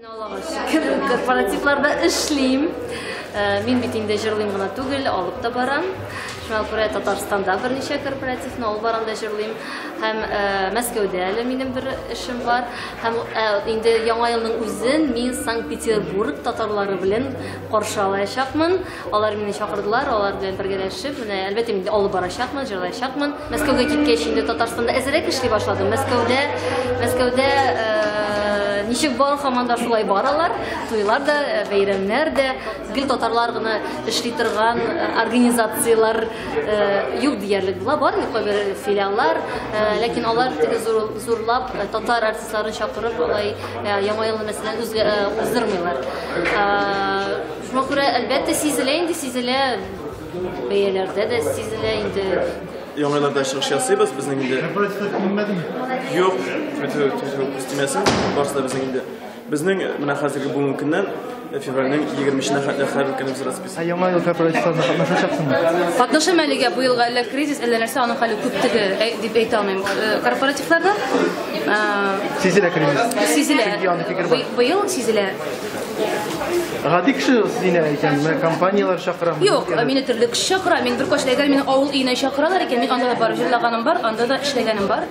Аллага шөкер, корпоративларда эшлим. Мин бит инде җырлыйм гына түгел, алып та барам. Шуңа күрә Татарстанда берничә корпоративны алып барам да җырлыйм. Һәм Мәскәүдә әле минем бер эшем бар. Һәм инде Яңа елның үзен мин Санкт-Петербург татарлары белән каршы алачакмын. Алар мине чакырдылар, алар белән бергәләшеп, менә әлбәттә мин алып барачакмын, җырлаячакмын. Мәскәүгә киткәч инде Татарстанда әзрәк эшли башладым. Мәскәүдә ничек бар, һаман да шулай баралар. Туйлар да, бәйрәмнәр дә, гел татарлар гына эшли торган организацияләр юк диярлек була. Бар кайбер филиаллар, ләкин алар теге зурлап татар артистларын чакырып, алай Яңа елны мәсәлән уздырмыйлар. Шуңа күрә әлбәттә сизелә инде, сизелә, бәяләрдә дә сизелә инде. Яңа елларда чыгыш ясыйбыз, безнең инде. Корпоративлар кимемәдеме? Юк, күз тимәсен, барысы да безнең инде. Безнең менә хәзерге бүгенге көннән февральнең 20-нә хәтле һәр көнебез расписание. Ә Яңа ел корпоративларында катнашачаксыңмы? Катнашам әлегә, бу елга әллә кризис, әллә нәрсә, аның хәле күп теге дип әйтә алмыйм. Корпоративларда сизелә кризис. Сизелә. Быел сизелә. Гади кеше сине әйтәм, менә компанияләр чакыра. Юк, мине төрле кеше чакыра. Мин бер кайчан, әгәр мине авыл өенә чакыралар икән, мин анда да барып җырлаганым бар, анда да эшләгәнем бар.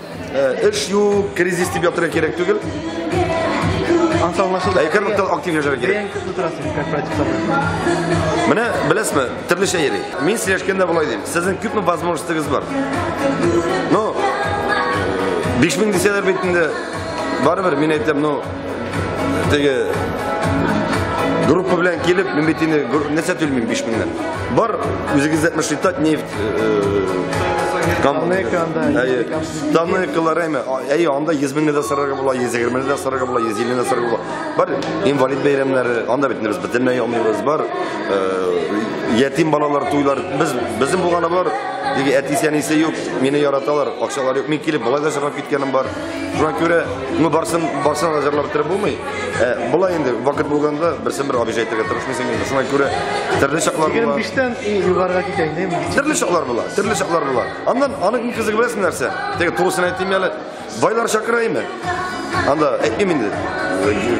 Эш юк, кризис дип ятырга кирәк түгел. Ансы аңлашылды. Экономикада актив яшәргә кирәк. Бәяң күпме тора синең корпоративларда? Менә беләсезме, төрлечә йөри. Мин сөйләшкәндә болай дим. Сезнең күпме возможностегыз бар? Ну, 5000 дисәләр бит инде, барыбер мин әйтәм, ну, теге группа белән килеп, мин бит инде нәрсә түлмим 5000-нән. Бар, үзегез әйтмешли, Татнефть, Танекалар әйме, әй, анда 100 меңне дә сорарга була, 120 дә сорарга була, 150 дә сорарга була. Бар инвалид бәйрәмнәре, анда бит без бөтенләй алмыйбыз. Бар ятим балалар туйлар, без безнең булганы бар. Теге әтисе әнисе юк, мине яраталар, акчалар юк. Мин килеп болай да җырлап киткәнем бар. Шуңа күрә, ну, барсын барсын да җырлап бетереп булмый. Болай инде вакыт булганда берсен бер обижать итәргә тырышмыйсың инде. Шуңа күрә төрле чаклар була. 25-тән югарыга китә инде. Төрле чаклар була, төрле чаклар була. Аннан аның иң кызыгы беләсең нәрсә? Теге турысын әйтим әле. Байлар чакыра име? Анда әйтмим инде.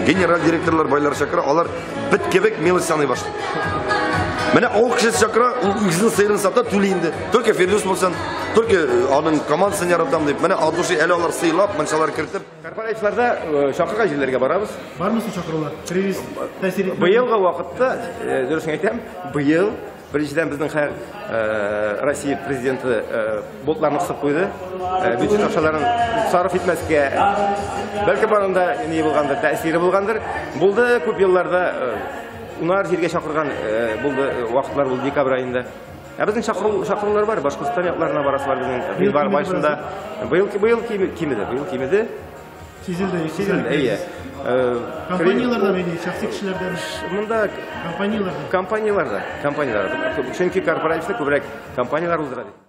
Генераль директорлар байлар чакыра, алар бит кебек милость саный башлый. Менә авыл кешесе чакыра, ул үзенең сыерын сата, түли инде. Только Фирдүс булсын, только аның командасын яратам дип. Менә от души әле алар сыйлап, мунчалар кертеп. Корпоративларда чакырган җирләргә барабыз. Бармы соң чакырулар? Кризис тәэсир итмәде? Быелгы вакытта, дөресен әйтәм, быел беренчедән безнең хәл Россия президенты болтларны кысып куйды. Бюджет акчаларын сарыф итмәскә. Бәлки аның да ни булгандыр, тәэсире булгандыр. Булды күп елларда унар җиргә чакырган булды вакытлар булды декабрь аенда. Ә безнең чакырулар бар, Башкортстан якларына барасы бар безнең. Гыйнвар башында. Быел кимеде, быел кимеде. Сизелде, сизелде, әйе. Компанияләрдә мени, шәхси кешеләрдә? Монда компанияләрдә. Компанияләрдә, компанияләрдә. Чөнки корпоративны күбрәк компанияләр уздыра бит.